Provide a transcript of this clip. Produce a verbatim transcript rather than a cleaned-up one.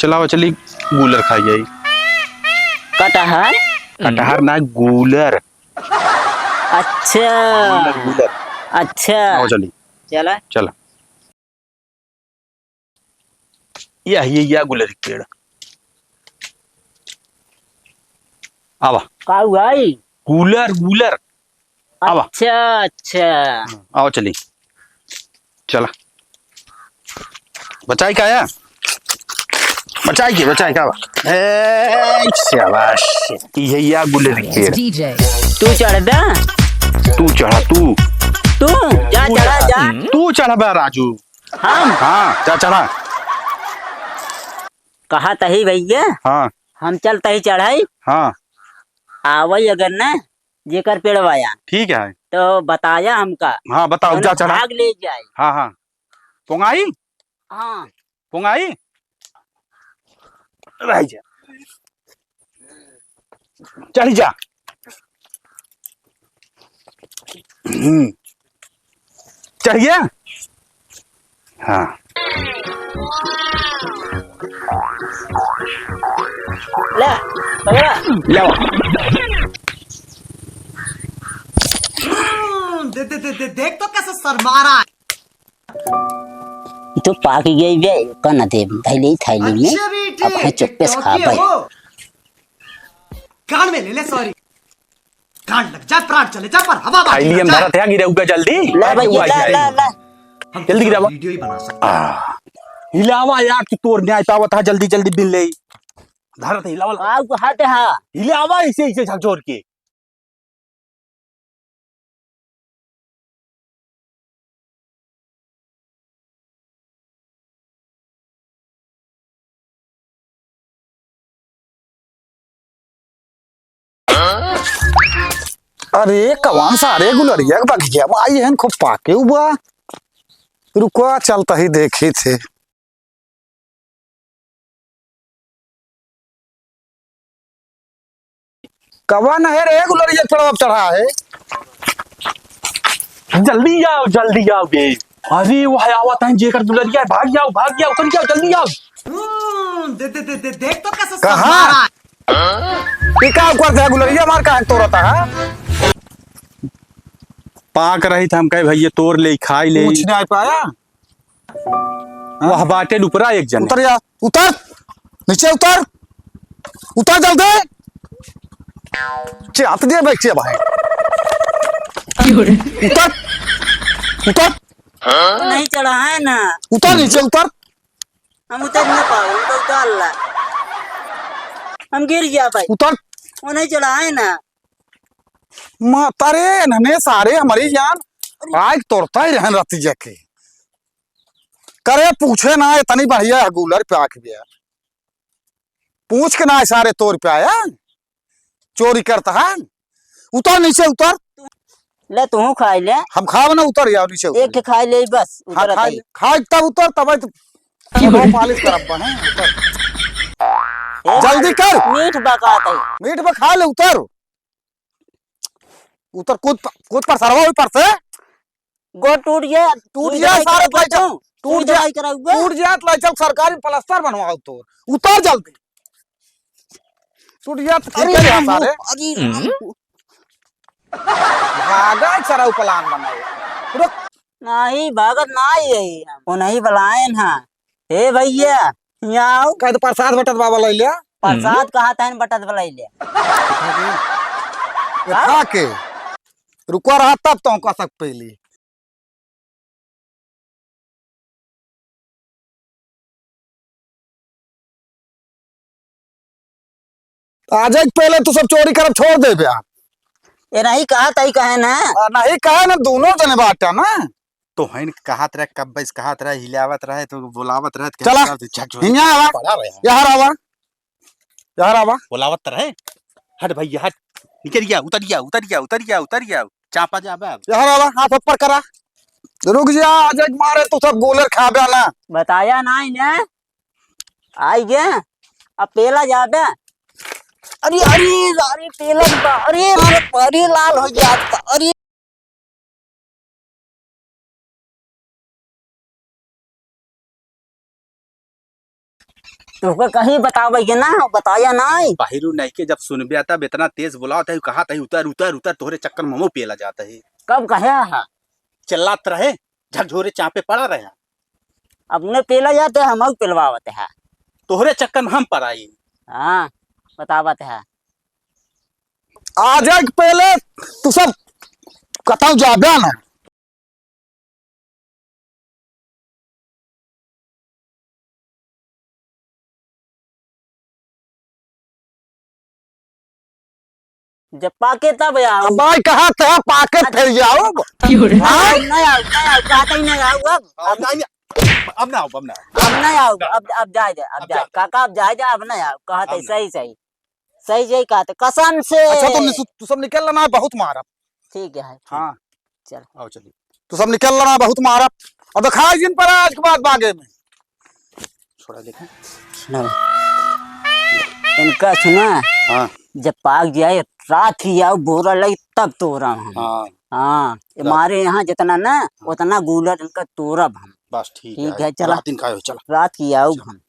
चलावा चली, गूलर खाई जाई। कटहर? कटहर ना, गूलर। अच्छा। गूलर, गूलर। अच्छा। आवा चली। चला। चला। या, ये, या गुलर के पेड़। आवा। का हुआ ई? गुलर, गुलर। आवा। अच्छा, अच्छा। आवा चली। चला। बचाई का या? बचाई के, बचाई का बा? ए, शाबाश। ये या गुलर के पेड़। D J। तू चढ़बे? तू चढ़ा, तू। तू? जा तू चढ़ा, चढ़ा। जा। तू चढ़बे, राजू। हम? हाँ, जा चढ़ा। कहा तही भैया, हाँ। हम चलत ही चढ़ाई। हाँ। आवई अगर न, जेकर पेड़वा या। ठीक है। तो बताया हमका। हाँ, बताओ, कौनो जा चढ़ा। भाग ले जाए। हाँ, हाँ। पोंगाई? हाँ। पोंगाई? रह जा। चढ़ जा। हम्म। चढ़ गया? हाँ। ले, पकड़ा। ले। हम्म, दे, दे, दे, दे, देख तो कैसे शर्मा रहा है। ई तो पाक गई बे, का ना दे, धैले ही थैली में, अच्छा बेटी, अब है चुप्पे से खा भाई। हो। कान में ले ले, sorry। कान लग जा, प्राण चले जा, पर हवा बाजी खाई लिए ना हम जा। धरत है, गिरे हुआ जल्दी। ला भाई, ला, ला, ला। हम जल्दी तो गिरावा। Video ही बना सकते हैं। आ, हिलावा यार, तू तोर न्याय पावत है, जल्दी, जल्दी बिन ले। धरत है, हिलावा। आउ, हाथ है। हिलावा इसे, इसे झकझोर के। अरे, कवान सारे गुलरिया के बगिया में आई हन, खूब पाके हुआ। रुको, चलता ही देखी थे। कवन है रे गुलरिया चढ़वा चढ़ा है? जल्दी आओ, जल्दी आओ बे। अरे वो है आवत है जेकर गुलरिया, भाग जाओ, भाग जाओ, उतर जाओ, जल्दी आओ। हम्म, दे, दे, दे, दे, देख तो कैसे कहाँ? शर्मा रहा है। ये का ऊपर से गुलरिया मार का है तोरता है? पाक रही था, हम कहे भैया तोर ले, खाई ले। पूछ नहीं पाया। वह बाटे डुपरा एक जने। उतर जा, उतर, नीचे उतर, उतर जल्दी। चे, हाथ दे बैठ से भाई। उतर, उतर। नहीं चढ़ा है ना। उतर नीचे, उतर। हम उतर ना पाओ, हम तो उतर ला। हम गिर गया भाई। उतर। वो नहीं चढ़ा है ना। माता रे, इन्हने सारे हमारी जान आग तोरता ही रहन रहती जाके। करे पूछे ना, इतनी बढ़िया है गूलर पे आके भी यार। पूछ के ना सारे तोर पे आया, चोरी करता है। उतर नीचे, उतर। ले तू खाई ले। हम खाब ना, उतर यार नीचे, उतर। एक ठे खाई ले बस, हाँ, उतर खाई, खाई तब उतर, तब तो पालिश करब है, उतर। ए, जल्दी कर। मीठ बकात है। मीठ बा खा ले, उतर। उतर, कूद प-, कूद पर सरवा ऊपर से। गोड़ टूट गया। टूट तू गया, दवाई सारे कराऊ पैसा। तू। टूट तू गया, दवाई कराऊ बे। टूट गया, तो ले चल सरकारी प्लास्टर बनवाओ तो। उतर जल्दी। टूट गया, तो अरे ठीक है राम, सारे। अरे राम। भागा, सरऊ प्लान बनाए। रुक। नहीं, भागत ना आई है हम। वो नहीं बुलाए ना। हे भैया, यहाँ आओ। कह तो प्रसाद बटत बाबा ले लिया। प्रसाद कहा था बटत बाबा ले लिया। ये खा के रुको रहा तब तो का सक पहली। आज एक पहले तू सब चोरी करब छोड़ दे बे। ये नहीं कहा तई कहे ना। आ, नहीं कहे ना, दोनों जने बाटा ना। तो हइन कहत रहे, कब बस कहत रहे, हिलावत रहे, तो बोलावत रहे, तो चला, झक झोरी हियाँ आवा, पड़ा रहे। यहाँ आवा, यहाँ आवा। बोलावत रहे, हट भैया, हट, निकल गया, उतर गया, उतर गया, उतर गया, उतर गया, चापा जाबे अब। यहाँ आवा, हाथ ऊपर करा, रुक जा, आज एक मारे तू सब गोलर खाबे ना। बताया नहीं ने, आई गे, अब पेला जाबे। अरे, अरे, अरे, पेला बा, अरे, अरे, अरे, लाल हो गया, अरे। तोहका कहीं बतावे के ना, बताया नाई। बाहिरू नहीं के जब सुनबे तब इतना तेज बोलावत है, कहा तही उतर, उतर, उतर, तोहरे चक्कर में हमहू पेला जात है। कब कहे हा? चिल्लात रहे, झकझोरे चापे पड़ा रहे। अपने पेला जात है, हमहू पेलवावत है। तोहरे चक्कर में हम पड़ाई। हाँ, बतावत है। आ जाए के पहले तू सब कतौ जाबे ना। जब पाके तब आओ। अब भाई कहा था पाके अच्छा। फिर जाओ। क्यों रे? हाँ? नहीं आओ, नहीं आओ, कहते ही नहीं आओ अब। अब नहीं, अब ना आओ, अब ना आओ। अब नहीं आओ, अब, अब जाए दे, अब अब जाए, जा। काका अब जाए दे, अब नहीं आओ, कहते अब नहीं। सही, सही। सही, सही कहते, कसम से। अच्छा, तो निसु-, तू सब निकल लेना, बहुत मारब। ठीक है, ठीक। हाँ। चल। आओ, चलिए। तू सब निकल लेना, बहुत मारब। अब दिखाई जिन पर आज के बाद बागे में। छोड़ा देखे। सुना। इनका सुना। हाँ। जब पाक जाए, रात ही आओ, बोरा लगे, तब तोरा हम। हाँ। हाँ, ये रात। मारे यहाँ जितना ना, हाँ। उतना गूलर इनका तोरब हम। बस ठीक ठीक है। है, चला। रात दिन खाए हो, चला। रात ही आओ चल। हम।